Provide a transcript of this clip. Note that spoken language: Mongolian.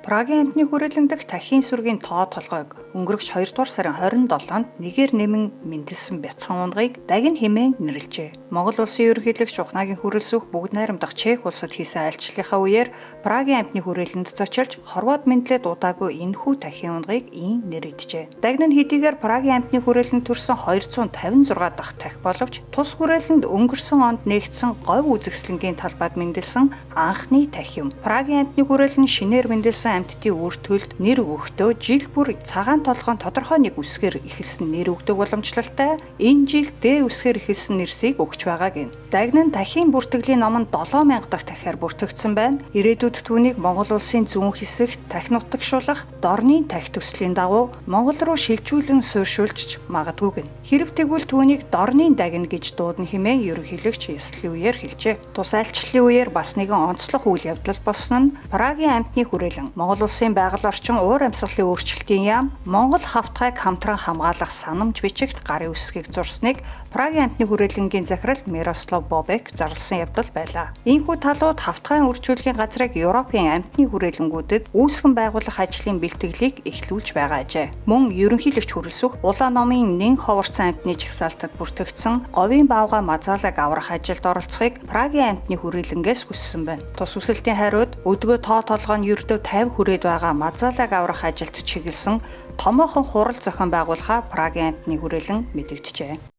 Прагийн амьтны хүрээлэн дэх тахийн сүргийн тоо толгойг өнгөрөгч 2 дугаар сарын 27-нд нэгээр нэмэн мэндэлсэн бяцхан унгыг дагин хэмээн нэрлэжээ. Монгол улсын ерөнхийлөгч Ухнаагийн хүрэлсүүх бүгд найрамдах Чех улсад хийсэн айлчлалынхаа үеэр Прагийн амьтны хүрээлэнд зочилж Хорват мэндлээд удаагүй энэхүү тахийн унгыг ийн нэрэгджээ. Дагин нь хэдийгээр Прагийн амьтны хүрээлэнд төрсэн 256 дахь тах боловч тус хүрээлэнд өнгөрсөн онд нээгдсэн говь үзэсгэлэнгийн талбайд мэндэлсэн анхны тах юм. Прагийн амьтны хүрээлэн шинээр мэндэлсэн амьтдын үр төлд нэр өгөхдөө жил бүр цагаан толгоон тодорхой нэг үсгээр эхэлсэн нэр өгдөг боломжлолтой энэ жил Д үсгээр эхэлсэн нэрсийг өгч байгаа гин. Дагнан тахийн бүртгэлийн ном нь 7000 дахь тахиар бүртгэгдсэн байна. Ирээдүйд түүнийг Монгол улсын зүүн хэсэгт тах нутагшуулах дорны тах төслийн дагуу Монгол руу шилжүүлэн суурьшуулж магадгүй гин. Хэрв тэгвэл түүнийг дорны дагна гэж дуудана хэмээн ерөнхийлөгч ёслолын үеэр хэлжээ. Тус айлчлалын үеэр бас нэгэн онцлог үйл явдал болсон нь Прагийн амьтны хүрээлэн Монгол улсын байгаль орчин уур амьсгалын өөрчлөлтийн яам Монгол хавтгайг хамтран хамгаалах санамж бичигт гарын үсгийг зурсныг Прагийн амьтны хүрээлэнгийн захирал Мирослав Бобек зарласан явдал байлаа. Ийхүү талууд хавтгайн үржүүлгийн газрыг Европын амьтны хүрээлэнгүүдэд үүсгэн байгуулах ажлын бэлтгэлийг эхлүүлж байгаа ажээ. Мөн ерөнхийлөгч хүрэлсүх Улаан номын нэн ховорцсон амьтны жагсаалтад бүртгэгдсэн говийн баавгай мазаалаг аврах ажилд оролцохыг Прагийн амьтны хүрээлэнгээс хүссэн байна. Тус хүсэлтийн хариуд өдгөө тоо толгой нь ердөө 50 хүрээд байгаа мазаалаг аврах ажилд чиглэсэн томоохон хурал зохион байгуулахаа Прагийн амьтны хүрээлэн мэдэгджээ.